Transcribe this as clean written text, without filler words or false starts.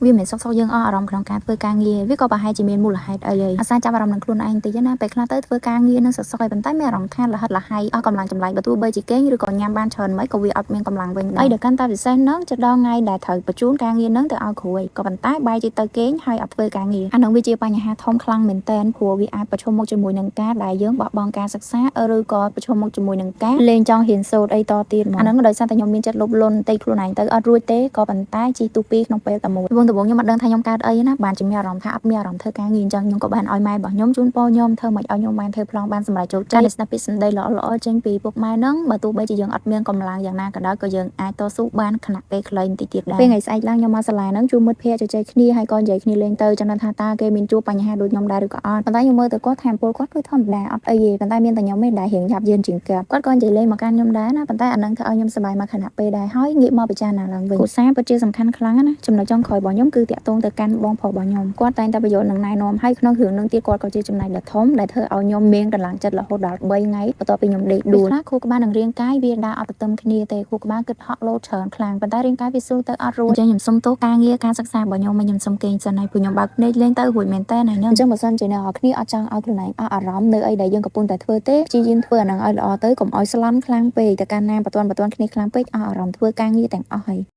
វាមិនសុខសុខយើងអស់អារម្មណ៍ក្នុងការធ្វើការងារវាក៏ប្រហែលជាមានមូលហេតុអីហើយអាសាចាប់អារម្មណ៍នឹងខ្លួនឯងតិចណាពេលខ្លះទៅធ្វើការងារនឹងសុខសុខហើយប៉ុន្តែមានអារម្មណ៍ថាលហិតលហៃអស់កម្លាំងចម្លែកបើទោះបីជាគេងឬក៏ញ៉ាំបានច្រើនមិនក៏វាអត់មានកម្លាំងវិញដែរអីដែលកាន់តែពិសេសហ្នឹងជិតដល់ថ្ងៃដែលត្រូវបញ្ជូនការងារហ្នឹងទៅឲ្យគ្រូឯងក៏ប៉ុន្តែបែរជាទៅគេងហើយអត់ធ្វើការងារអាហ្នឹងវាជាបញ្ហាធំខ្លាំងមែនតើព្រោះវាអាចប្រឈមមុខជាមួយនឹងការដែលយើងបោះបង់ការសិក្សាឬក៏ប្រឈមមុខជាមួយនឹងការលេងចង់រៀនសូត្រអីតទៀតមកអាហ្នឹងដោយសារតែខ្ញុំមានចិត្តលោភលន់តិចខ្លួនឯងទៅអត់រួចទេក៏ប៉ុន្តែជិះទូពីរក្នុងពេលតែមួយដំបូងដំបូងខ្ញុំអត់ដឹងថាខ្ញុំកើតអីណាបានជាមានអារម្មណ៍ថាអត់មានអារម្មណ៍ធ្វើការងារអញ្ចឹងខ្ញុំក៏បានឲ្យម៉ែរបស់ខ្ញុំជូនពរខ្ញុំធ្វើមិនឲ្យខ្ញុំបានធ្វើប្លង់បានសម្រេចជោគជ័យស្ដាប់ពីសម្ដីល្អៗចេញពីពុកម៉ែហ្នឹងបើទោះបីជាយើងអត់មានកម្លាំងយ៉ាងណាក៏ដោយក៏យើងអាចតស៊ូបានខណៈពេលខ្លីបន្តិចទៀតដែរពេលថ្ងៃស្អែកឡើងខ្ញុំមកសាលាហ្នឹងជួបមិត្តភ័ក្តិជជែកគ្នាហើយក៏និយាយគ្នាលេងទៅចាំដឹងថាតើគេមានជួបបញ្ហាដូចខ្ញុំដែរឬក៏អត់ប៉ុន្តែខ្ញុំមើលទៅគាត់ថាពលគាត់គឺធម្មតាអត់អីទេប៉ុន្តែមានតែខ្ញុំទេដែលរៀងយ៉ាប់យឺនជាងគាត់គាត់ក៏និយាយលេងមកកាន់ខ្ញុំដែរណាប៉ុន្តែអានឹងធ្វើឲ្យខ្ញុំសប្បាយមកខណៈពេលដែរហើយងាកមកពិចារណាឡើងវិញគ្រួសារពិតជាសំខាន់ខ្លាំងណាស់ចំណុចចុងក្រោយរបស់ខ្ញុំគឺតាក់ទងទៅកាន់បងប្រុសរបស់ខ្ញុំគាត់តែងតែបញ្យល់នឹងណែនាំហើយក្នុងរឿងនឹងទៀតគាត់ក៏ជាចំណែកដ៏ធំដែលធ្វើឲ្យខ្ញុំមានកម្លាំងចិត្តរហូតដល់3ថ្ងៃបន្ទាប់ពីខ្ញុំដេកដួលខ្លះខួរក្បាលនិងរាងកាយវាដើរអត់ទន្ទឹមគ្នាទេខួរក្បាលគិតហក់លោតច្រើនខ្លាំងប៉ុន្តែរាងកាយវាស៊ូទៅអត់រួចអញ្ចឹងខ្ញុំសុំទោសការងារការសិក្សារបស់ខ្ញុំមកខ្ញុំសុំគេងសិនហើយព្រោះខ្ញុំបើកភ្នែកលេងទៅរួចមែនតើហើយហ្នឹងអញ្ចឹងបើសិនជាអ្នកនរគ្នាអត់ចង់ឲ្យខ្លួនឯងអស់អារម្មណ៍នៅអីដែលយើងកំពុងតែធ្វើទេព្យាយាមធ្វើអាហ្នឹងឲ្យល្អទៅកុំឲ្យស្លន់ខ្លាំងពេកតែកាលណាបន្ទាន់បន្ទាន់គ្នាខ្លាំងពេកអស់អារម្មណ៍ធ្វើការងារទាំងអស់ហើយ។